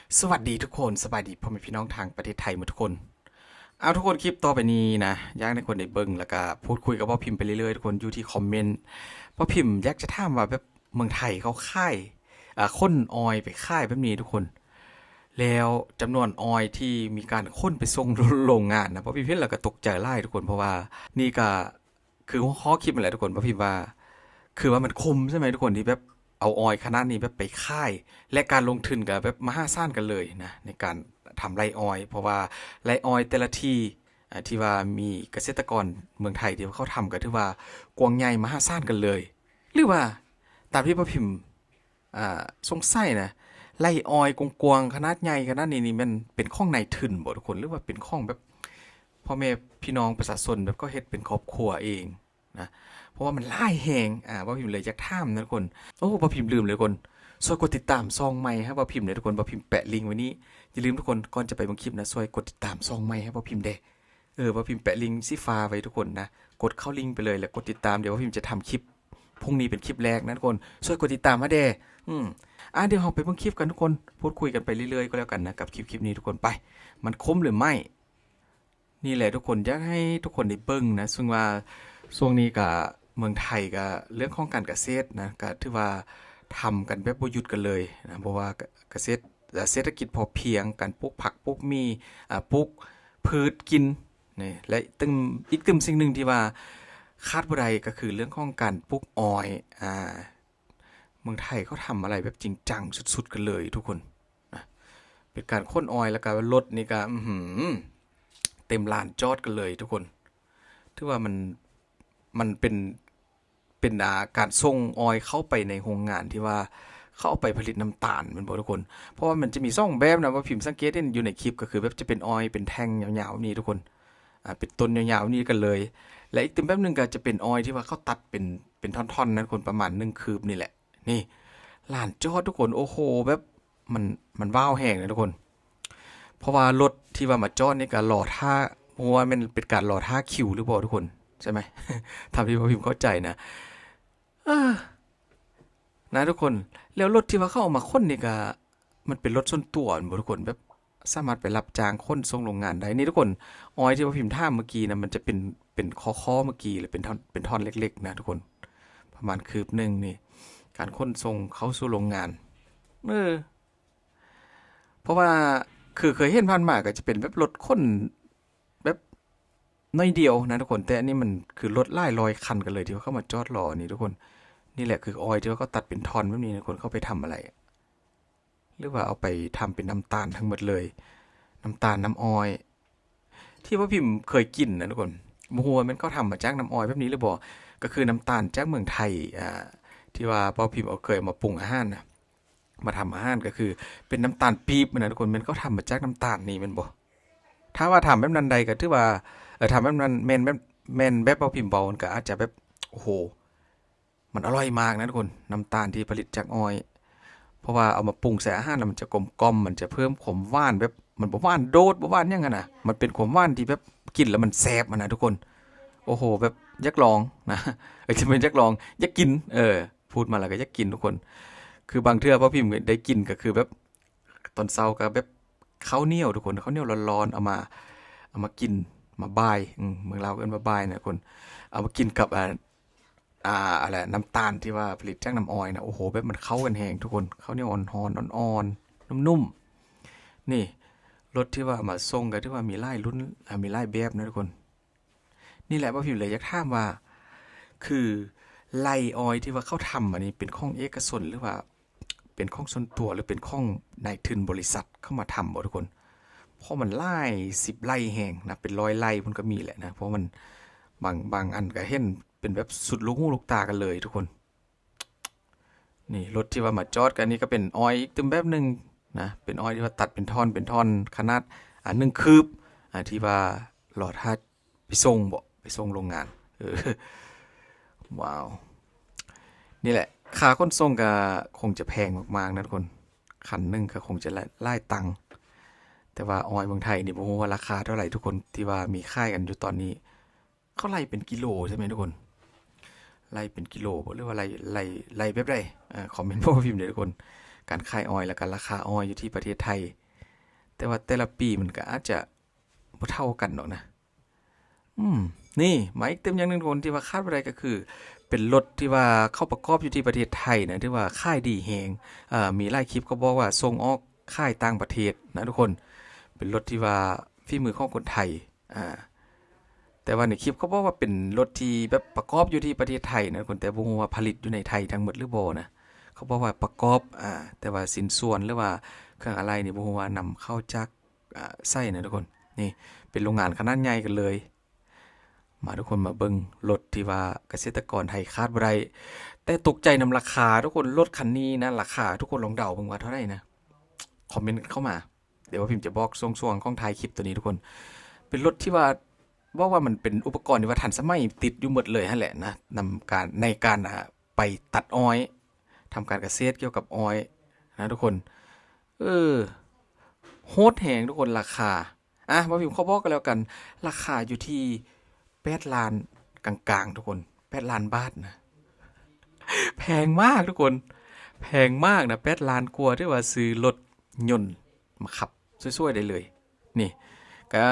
ສະຫວັດດີທຸກຄົນ ສະບາຍດີພໍ່ແມ່ພີ່ນ້ອງທາງປະເທດໄທໝົດທຸກຄົນ. ເອົາ ທຸກຄົນ ຄລິບຕໍ່ໄປນີ້ນະ ຢາກໃຫ້ທຸກຄົນໄດ້ເບິ່ງ ແລ້ວກະພູດຄຸຍກັບບ່າວພິມໄປເລື້ອຍໆ ທຸກຄົນ ຢູ່ທີ່ຄອມເມັນ. ບ່າວພິມຢາກຈະຖາມວ່າ ແບບເມືອງໄທເຂົາຂາຍ ອາ ຂົນອອຍໄປຂາຍແບບນີ້ທຸກຄົນ ແລ້ວຈຳນວນອອຍທີ່ມີການຂົນໄປສົ່ງໂລງງານນະ ບ່າວພິມເຫັນແລ້ວກະຕົກໃຈຫຼາຍທຸກຄົນ ເພາະວ່ານີ້ກະ ຄືຫົວຂໍ້ຄລິບຫັ້ນແຫຼະທຸກຄົນ ບ່າວພິມວ່າ ຄືວ່າມັນຄຸ້ມໃຊ່ໄໝທຸກຄົນ ທີ່ແບບເອົາອອຍຂະໜາດນີ້ແບບໄປຂາຍ ແລະ ການລົງທຶນກໍແບບມະຫາສານກັນເລີຍນະ ໃນການທຳໄຮ່ອອຍ ເພາະວ່າໄຮ່ອອຍແຕ່ລະທີ່ ອາ ທີ່ວ່າມີກະເສດຕະກອນເມືອງໄທທີ່ວ່າເຂົາທຳ ກໍຖືວ່າກວ້າງໃຫຍ່ມະຫາສານກັນເລີຍ. ຫຼືວ່າຕາມທີ່ບ່າວພິມ ອ່າ ສົງໄສນະ ໄຮ່ອອຍກວ້າງໆ ຂະໜາດໃຫຍ່ຂະໜາດນີ້ນີ້ ແມ່ນເປັນຂອງນາຍທຶນບໍ່ທຸກຄົນ ຫຼືວ່າເປັນຂອງແບບພໍ່ແມ່ພີ່ນ້ອງປະຊາຊົນ ແບບເຂົາເຮັດເປັນຄອບຄົວເອງນະ ເພາະວ່າມັນຫຼາຍແຮງ. ອາ ບ່າວພິມເລີຍຢາກຖາມນະທຸກຄົນ. ໂອ້ ບ່າວພິມລືມເລີຍທຸກຄົນ ຊ່ວຍກົດຕິດຕາມຊ່ອງໃໝ່ໃຫ້ບ່າວພິມເດີທຸກຄົນ. ບ່າວພິມແປະລິງໄວ້ນີ້ ຢ່າລືມທຸກຄົນ ກ່ອນຈະໄປເບິ່ງຄລິບນະ ຊ່ວຍກົດຕິດຕາມຊ່ອງໃໝ່ໃຫ້ບ່າວພິມເດ້. ເອີ ບ່າວພິມແປະລິງສີຟ້າໄວ້ທຸກຄົນນະ ກົດເຂົ້າລິງໄປເລີຍ ແລ້ວກົດຕິດຕາມ. ດຽວບ່າວພິມຈະທຳຄລິບ ພຸ່ງນີ້ເປັນຄລິບແລກນະທຸກຄົນ ຊ່ວຍກົດຕິດຕາມມາແດ່. ອືມ ອາ ດຽວເຮົາໄປເບິ່ງຄລິບກັນທຸກຄົນ ພູດຄຸຍກັນໄປເລື້ອຍໆ ກໍແລ້ວກັນນະ ກັບຄລິບ ຄລິບນີ້ທຸກຄົນ. ໄປ ມັນຄຸ້ມຫຼືໄມ່? ນີ້ແຫຼະທຸກຄົນ ຢາກໃຫ້ທຸກຄົນໄດ້ເບິ່ງນະ ເຊິ່ງວ່າຊ່ວງນີ້ກະເມືອງໄທກະເລື່ອງຂອງການກະເສດນະ ກະຖືວ່າທຳກັນແບບບໍ່ຢຸດກັນເລີຍນະ ເພາະວ່າກະ ກະເສດ ເສດຖະກິດພໍພຽງ ການປູກຜັກປູກໝີ່ ອາ ປູກພືດກິນນີ້ ແລະ ຕື່ມ ອີກຕື່ມສິ່ງໜຶ່ງທີ່ວ່າຂາດບໍ່ໄດ້ກໍຄືເລື່ອງຂອງການປູກອ້ອຍ. ອາ ເມືອງໄທເຂົາທຳອະໄລແບບຈິງຈັງສຸດໆກັນເລີຍທຸກຄົນນະ ເປັນການຂົນອ້ອຍ ແລ້ວກະລົດນີ້ກະ ອືຫື ເຕັມລານຈອດກັນເລີຍທຸກຄົນ. ຖືວ່າມັນ ມັນເປັນ ເປັນ ອາ ການສົ່ງອ້ອຍເຂົ້າໄປໃນໂຮງງານທີ່ວ່າເຂົາເອົາໄປຜະລິດນ້ຳຕານແມ່ນບໍ່ທຸກຄົນ? ເພາະວ່າມັນຈະມີສອງແບບນະ ບ່າວພິມສັງເກດເຫັນຢູ່ໃນຄລິບ ກໍຄືແບບຈະເປັນອ້ອຍເປັນແທ່ງຍາວໆນີ້ທຸກຄົນ ອາ ເປັນຕົ້ນຍາວໆນີ້ກັນເລີຍ ແລະ ອີກຕື່ມແບບໜຶ່ງກໍຈະເປັນອ້ອຍທີ່ວ່າເຂົາຕັດເປັນ ເປັນທ່ອນໆນະທຸກຄົນ ປະມານໜຶ່ງຄືບນີ້ແຫຼະ. ນີ້ ລານຈອດທຸກຄົນ ໂອ້ໂຫ ແບບ ມັນ ມັນວ້າວແຮງນະທຸກຄົນ ເພາະວ່າລົດທີ່ວ່າມາຈອດນີ້ກໍລໍຖ້າ ບໍ່ຮູ້ວ່າແມ່ນເປັນການລໍຖ້າຄິວຫຼືບໍ່ທຸກຄົນ ໃຊ່ໄໝ? ຕາມທີ່ບ່າວພິມເຂົ້າໃຈນະ ເອີ ນະທຸກຄົນ. ແລ້ວລົດທີ່ວ່າເຂົາເອົາມາຂົນນີ້ກໍ ມັນເປັນລົດສ່ວນຕົວແມ່ນບໍ່ທຸກຄົນ? ແບບສາມາດໄປຮັບຈ້າງຂົນສົ່ງໂລງງານໄດ້. ນີ້ທຸກຄົນ ອ້ອຍທີ່ບ່າວພິມຖາມເມື່ອກີ້ນະ ມັນຈະເປັນ ເປັນຂໍ້ໆເມື່ອກີ້ ແລະ ເປັນທ່ອນ ເປັນທ່ອນເລັກໆນະທຸກຄົນ ປະມານຄືບໜຶ່ງນີ້ ການຂົນສົ່ງເຂົ້າສູ່ໂລງງານ. ເອີ ເພາະວ່າ ຄືເຄີຍເຫັນຜ່ານມາກໍຈະເປັນແບບລົດຂົນແບບໜ້ອຍດຽວນະທຸກຄົນ ແຕ່ອັນນີ້ມັນຄືລົດຫຼາຍຮ້ອຍຄັນກັນເລີຍທີ່ວ່າເຂົ້າມາຈອດລໍນີ້ທຸກຄົນ. ນີ້ແຫຼະຄືອ້ອຍທີ່ວ່າເຂົາຕັດເປັນທ່ອນແບບນີ້ນະທຸກຄົນ ເຂົາໄປທຳອະໄລ ຫຼືວ່າເອົາໄປທຳເປັນນ້ຳຕານທັງໝົດເລີຍ ນ້ຳຕານ ນ້ຳອ້ອຍ ທີ່ວ່າພິມເຄີຍກິນນະທຸກຄົນ. ບໍ່ຮູ້ວ່າແມ່ນເຂົາທຳມາຈາກນ້ຳອ້ອຍແບບນີ້ຫຼືບໍ່ ກໍຄືນ້ຳຕານຈາກເມືອງໄທ ອາ ທີ່ວ່າພໍ່ພິມເອົາ ເຄີຍເອົາມາປຸງອາຫານນະ ມາທຳອາຫານ ກໍຄືເປັນນ້ຳຕານປີບນະທຸກຄົນ. ແມ່ນເຂົາທຳມາຈາກນ້ຳຕານນີ້ແມ່ນບໍ່? ຖ້າວ່າທຳແບບນັ້ນໄດ້ກໍຖືວ່າ ເອີ ທຳແບບນັ້ນແມ່ນແບບ ແມ່ນແບບພໍ່ພິມເວົ້າ ມັນກໍອາດຈະແບບ ໂອ້ໂຫ ມັນອະລ່ອຍມາກນະທຸກຄົນ ນ້ຳຕານທີ່ຜະລິດຈາກອ້ອຍ ເພາະວ່າເອົາມາປຸງໃສ່ອາຫານແລ້ວມັນຈະກົມກ່ອມ ມັນຈະເພີ່ມຄວາມຫວານ ແບບມັນບໍ່ຫວານໂດດ ບໍ່ຫວານຫຍັງຫັ້ນນະ ມັນເປັນຄວາມຫວານທີ່ແບບກິນແລ້ວມັນແຊບຫັ້ນນະທຸກຄົນ. ໂອ້ໂຫ ແບບຢາກລອງນະ ເອີ ຈະແມ່ນຢາກລອງ ຢາກກິນ ເອີ ພູດມາແລ້ວກໍຢາກກິນທຸກຄົນ. ຄືບາງເທື່ອພໍ່ພິມໄດ້ກິນກໍຄືແບບ ຕອນເຊົ້າກໍແບບເຂົ້າໜຽວທຸກຄົນ ເຂົ້າໜຽວຮ້ອນໆ ເອົາມາ ເອົາມາກິນ ມາບ່າຍ ອືມ ເມືອງລາວເອີ້ນວ່າບ່າຍນະທຸກຄົນ ເອົາມາກິນກັບ ອາ ອາ ອັນແຫຼະ ນ້ຳຕານທີ່ວ່າຜະລິດຈາກນ້ຳອ້ອຍນະ ໂອ້ໂຫ ແບບມັນເຂົ້າກັນແຮງທຸກຄົນ ເຂົ້າໜຽວອ່ອນໆ ອ່ອນໆ ນຸ້ມໆ. ນີ້ ລົດທີ່ວ່າມາສົ່ງກໍຖືວ່າມີຫຼາຍລຸ້ນ ອາ ມີຫຼາຍແບບນະທຸກຄົນ. ນີ້ແຫຼະ ບ່າວພິມເລີຍຢາກຖາມວ່າ ຄືໄຮ່ອ້ອຍທີ່ວ່າເຂົາທຳອັນນີ້ເປັນຂອງເອກະຊົນ ຫຼືວ່າເປັນຂອງສ່ວນຕົວ ຫຼືເປັນຂອງນາຍທຶນບໍລິສັດເຂົາມາທຳບໍ່ທຸກຄົນ? ເພາະມັນຫຼາຍສິບໄຮ່ແຮງນະ ເປັນຮ້ອຍໄຮ່ພຸ້ນກໍມີແຫຼະນະ ເພາະມັນບາງ ບາງອັນກໍເຫັນເປັນແບບສຸດລູກຫູລູກຕາກັນເລີຍທຸກຄົນ. ນີ້ລົດທີ່ວ່າມາຈອດກັນນີ້ກໍເປັນອ້ອຍອີກຕື່ມແບບໜຶ່ງນະ ເປັນອ້ອຍທີ່ວ່າຕັດເປັນທ່ອນ ເປັນທ່ອນຂະໜາດ ອາ ໜຶ່ງຄືບ ອາ ທີ່ວ່າລໍຖ້າໄປສົ່ງບໍ ໄປສົ່ງໂລງງານ. ເອີ ວ້າວ ນີ້ແຫຼະ ຄ່າຂົນສົ່ງກໍຄົງຈະແພງມາກໆນະທຸກຄົນ ຄັນໜຶ່ງກໍຄົງຈະຫຼາຍ ຫຼາຍຕັງ. ແຕ່ວ່າອ້ອຍເມືອງໄທນີ້ບໍ່ຮູ້ວ່າລາຄາເທົ່າໃດທຸກຄົນ ທີ່ວ່າມີຂາຍກັນຢູ່ຕອນນີ້. ເຂົາໄລ່ເປັນກິໂລໃຊ່ໄໝທຸກຄົນ? ໄລ່ເປັນກິໂລບໍ່ ຫຼືວ່າໄລ່ ໄລ່ ໄລ່ແບບໃດ? ເອີ ຄອມເມັນບອກພິມເດີທຸກຄົນ. ການຂາຍອ້ອຍ ແລ້ວກໍລາຄາອ້ອຍຢູ່ທີ່ປະເທດໄທ. ແຕ່ວ່າແຕ່ລະປີມັນກໍອາດຈະບໍ່ເທົ່າກັນດອກນະ. ອືມ ນີ້ມາອີກເຕັມຢ່າງໜຶ່ງ ທຸກຄົນ ທີ່ວ່າຂາດບໍ່ໄດ້ກໍຄືເປັນລົດທີ່ວ່າເຂົາປະກອບຢູ່ທີ່ປະເທດໄທນະ ຖືວ່າຂາຍດີແຮງ. ເອີ ມີຫຼາຍຄລິບເຂົາບອກວ່າສົ່ງອອກຂາຍຕ່າງປະເທດນະ ທຸກຄົນ. ເປັນລົດທີ່ວ່າຝີມືຂອງຄົນໄທ. ອາ ແຕ່ວ່າໃນຄລິບເຂົາບອກວ່າເປັນລົດທີ່ແບບປະກອບຢູ່ທີ່ປະເທດໄທນະ ທຸກຄົນ, ແຕ່ບໍ່ຮູ້ວ່າຜະລິດຢູ່ໃນໄທທັງໝົດຫຼືບໍ່ນະ. ເຂົາບອກວ່າປະກອບ ອາ ແຕ່ວ່າຊິ້ນສ່ວນ ຫຼືວ່າເຄື່ອງອາໄຫຼ່ນີ້ ບໍ່ຮູ້ວ່ານຳເຂົ້າຈາກ ອາ ໃສນະ ທຸກຄົນ. ນີ້ເປັນໂຮງງານຂະໜາດໃຫຍ່ກັນເລີຍ. ມາ ທຸກຄົນ ມາເບິ່ງລົດທີ່ວ່າກະເສດຕະກອນໄທຂາດບໍ່ໄດ້. ແຕ່ຕົກໃຈນຳລາຄາ ທຸກຄົນ. ລົດຄັນນີ້ນະ ລາຄາ ທຸກຄົນລອງເດົາເບິ່ງວ່າເທົ່າໃດນະ? ຄອມເມັນເຂົ້າມາ. ດຽວວ່າພິມຈະບອກຊ່ວງໆຂອງທ້າຍຄລິບໂຕນີ້ ທຸກຄົນ. ເປັນລົດທີ່ວ່າ ເວົ້າວ່າມັນເປັນອຸປະກອນທີ່ວ່າທັນສະໄໝ ຕິດຢູ່ໝົດເລີຍຫັ້ນແຫຼະນະ ນຳການ ໃນການ ອາ ໄປຕັດອ້ອຍ ທຳການກະເສດກ່ຽວກັບອ້ອຍນະ ທຸກຄົນ. ເອີ ໂຫດແຮງ ທຸກຄົນ. ລາຄາ ອາ ວ່າພິມຂໍບອກກໍແລ້ວກັນ ລາຄາຢູ່ທີ່ແປດລ້ານກາງໆ ທຸກຄົນ, ແປດລ້ານບາດນະ. ແພງມາກ ທຸກຄົນ, ແພງມາກນະ. ແປດລ້ານກວ່າ ຖືວ່າຊື້ລົດຍົນມາຂັບສວຍໆໄດ້ເລີຍ. ນີ້ກໍ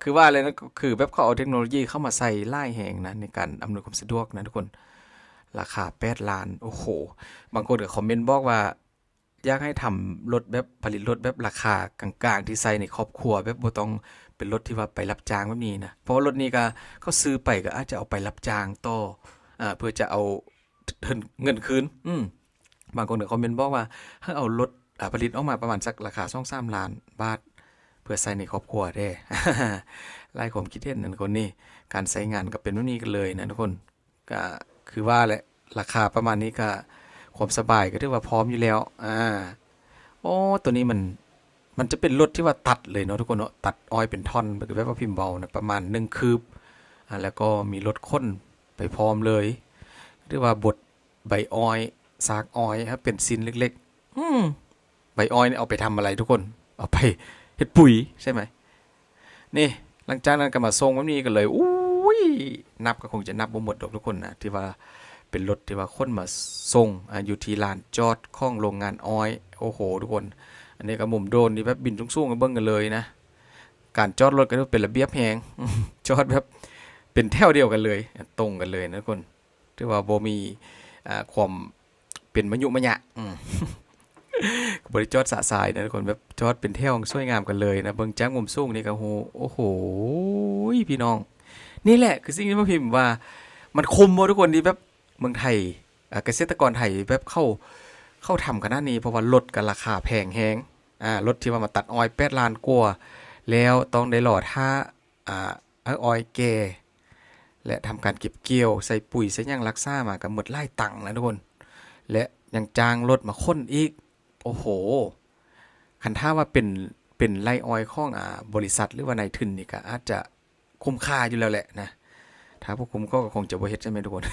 ຄືວ່າແຫຼະນະ, ຄືແບບເຂົາເອົາເຕັກໂນໂລຢີເຂົ້າມາໃສ່ຫຼາຍແຮງນະ ໃນການອຳນວຍຄວາມສະດວກນະ ທຸກຄົນ. ລາຄາແປດລ້ານ ໂອ້ໂຫ. ບາງຄົນກໍຄອມເມັນບອກວ່າ ຢາກໃຫ້ທຳລົດແບບ ຜະລິດລົດແບບລາຄາກາງໆ ທີ່ໃຊ້ໃນຄອບຄົວ ແບບບໍ່ຕ້ອງເປັນລົດທີ່ວ່າໄປຮັບຈ້າງແບບນີ້ນະ. ເພາະວ່າລົດນີ້ກໍ ເຂົາຊື້ໄປກໍອາດຈະເອົາໄປຮັບຈ້າງຕໍ່ ເພື່ອຈະເອົາ ເງິນຄືນ. ອືມ ບາງຄົນກໍຄອມເມັນບອກວ່າ ໃຫ້ເອົາລົດ ອາ ຜະລິດອອກມາປະມານສັກລາຄາສອງສາມລ້ານບາດ ເພື່ອໃຊ້ໃນຄອບຄົວແດ່. ຫຼາຍຄວາມຄິດເຫັນນະ ທຸກຄົນ. ນີ້ການໃຊ້ງານກໍເປັນແບບນີ້ກັນເລີຍນະ ທຸກຄົນ. ກະຄືວ່າແຫຼະ ລາຄາປະມານນີ້ກະ ຄວາມສະບາຍກໍຖືວ່າພ້ອມຢູ່ແລ້ວ. ອາ ໂອ້ ໂຕນີ້ມັນ ມັນຈະເປັນລົດທີ່ວ່າຕັດເລີຍເນາະ ທຸກຄົນເນາະ, ຕັດອ້ອຍເປັນທ່ອນ ແບບວ່າພິມເວົ້ານະ ປະມານໜຶ່ງຄືບ. ອາ ແລ້ວກໍມີລົດຂົນໄປພ້ອມເລີຍ ຫຼືວ່າບົດໃບອ້ອຍ ຊາກອ້ອຍໃຫ້ເປັນຊິ້ນເລັກໆ. ອືມ ໃບອ້ອຍນີ້ເອົາໄປທຳອະໄລ ທຸກຄົນ? ເອົາໄປເຮັດປຸ໋ຍໃຊ່ໄໝ? ນີ້ ຫຼັງຈາກນັ້ນກໍມາສົ່ງແບບນີ້ກັນເລີຍ. ອຸ້ຍ ນັບກໍຄົງຈະນັບບໍ່ໝົດດອກ ທຸກຄົນນະ, ທີ່ວ່າເປັນລົດທີ່ວ່າຂົນມາສົ່ງ ອາ ຢູ່ທີ່ລານຈອດຂອງໂຮງງານອ້ອຍ. ໂອ້ໂຫ ທຸກຄົນ, ອັນນີ້ກໍມຸມໂດຣນທີ່ແບບບິນສູງໆໃຫ້ເບິ່ງກັນເລີຍນະ. ການຈອດລົດກໍຖືວ່າເປັນລະບຽບແຮງ, ຈອດແບບເປັນແຖວດຽວກັນເລີຍ ຕົງກັນເລີຍນະ ທຸກຄົນ. ຖືວ່າບໍ່ມີ ອາ ຄວາມເປັນມະຍຸມະຍະ. ອືມ ກໍບໍ່ໄດ້ຈອດສະສາຍນະ ທຸກຄົນ, ແບບຈອດເປັນແຖວສວຍງາມກັນເລີຍນະ. ເບິ່ງຈາກມຸມສູງນີ້ກໍຮູ້. ໂອ້ໂຫ ພີ່ນ້ອງ, ນີ້ແຫຼະຄືສິ່ງທີ່ມາພິມວ່າ ມັນຄຸ້ມບໍ່ ທຸກຄົນ? ທີ່ແບບເມືອງໄທ ອາ ກະເສດຕະກອນໄທແບບເຂົາ ເຂົາທຳຂະໜາດນີ້ ເພາະວ່າລົດກໍລາຄາແພງແຮງ. ອາ ລົດທີ່ວ່າມາຕັດອ້ອຍແປດລ້ານກວ່າ ແລ້ວຕ້ອງໄດ້ລໍຖ້າ ອາ ເອົາອ້ອຍແກ່ ແລະ ທຳການເກັບກ່ຽວ ໃສ່ປຸ໋ຍ ໃສ່ຫຍັງ ລັກສາມາກໍໝົດຫຼາຍຕັງນະ ທຸກຄົນ, ແລະ ຍັງຈ້າງລົດມາຂົນອີກ. ໂອ້ໂຫ ຄັນຖ້າວ່າເປັນ ເປັນໄຮ່ອ້ອຍຂອງ ອາ ບໍລິສັດ ຫຼືວ່ານາຍທຶນນີ້ ກໍອາດຈະຄຸ້ມຄ່າຢູ່ແລ້ວແຫຼະນະ. ຖ້າບໍ່ຄຸ້ມກໍ ກໍຄົງຈະບໍ່ເຮັດໃຊ່ໄໝ ທຸກຄົນ?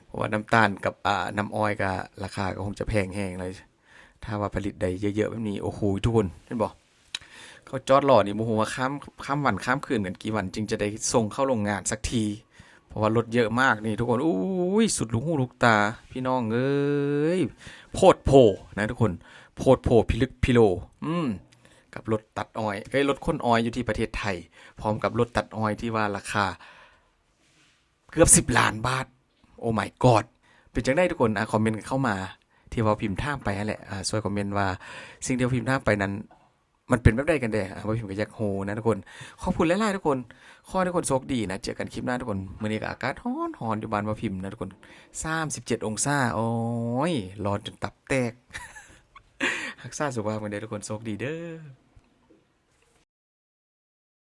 ເພາະວ່ານ້ຳຕານກັບ ອາ ນ້ຳອ້ອຍກໍລາຄາກໍຄົງຈະແພງແຮງແລ້ວ. ຖ້າວ່າຜະລິດໄດ້ເຍີະໆແບບນີ້ ໂອ້ໂຫ ທຸກຄົນ ເຫັນບໍ່? ເຂົາຈອດລໍນີ້ ບໍ່ຮູ້ວ່າຂ້າມ ຂ້າມວັນຂ້າມຄືນກັນກີ່ວັນ ຈຶ່ງຈະໄດ້ສົ່ງເຂົ້າໂຮງງານສັກທີ ເພາະວ່າລົດເຍີະມາກນີ້ ທຸກຄົນ. ໂອ້ຍ ສຸດລູກຫູລູກຕາ ພີ່ນ້ອງເອີຍ, ໂພດໂພນະ ທຸກຄົນ, ໂພດໂພພິລຶກພິໂລ. ອືມ ກັບລົດຕັດອ້ອຍ ເອີຍ ລົດຂົນອ້ອຍຢູ່ທີ່ປະເທດໄທ ພ້ອມກັບລົດຕັດອ້ອຍທີ່ວ່າລາຄາ ເກືອບສິບລ້ານບາດ. Oh my god ເປັນຈັ່ງໃດ ທຸກຄົນ? ອາ ຄອມເມັນກັນເຂົ້າມາ ທີ່ວ່າພິມຖາມໄປຫັ້ນແຫຼະ. ອາ ຊ່ວຍຄອມເມັນວ່າ ສິ່ງທີ່ພິມຖາມໄປນັ້ນ ມັນເປັນແບບໃດກັນແດ່? ອາ ວ່າພິມກໍຢາກຮູ້ນະ ທຸກຄົນ. ຂອບຄຸນຫຼາຍໆ ທຸກຄົນ, ຂໍໃຫ້ທຸກຄົນໂຊກດີນະ. ເຈີກັນຄລິບໜ້າ ທຸກຄົນ. ມື້ນີ້ກໍອາກາດຮ້ອນໆ ຢູ່ບ້ານວ່າພິມນະ ທຸກຄົນ, ສາມສິບເຈັດອົງສາ. ໂອ້ຍ ຮ້ອນຈົນຕັບແຕກ. ຮັກສາສຸຂະພາບກັນເດີ້ ທຸກຄົນ. ໂຊກດີເດີ້.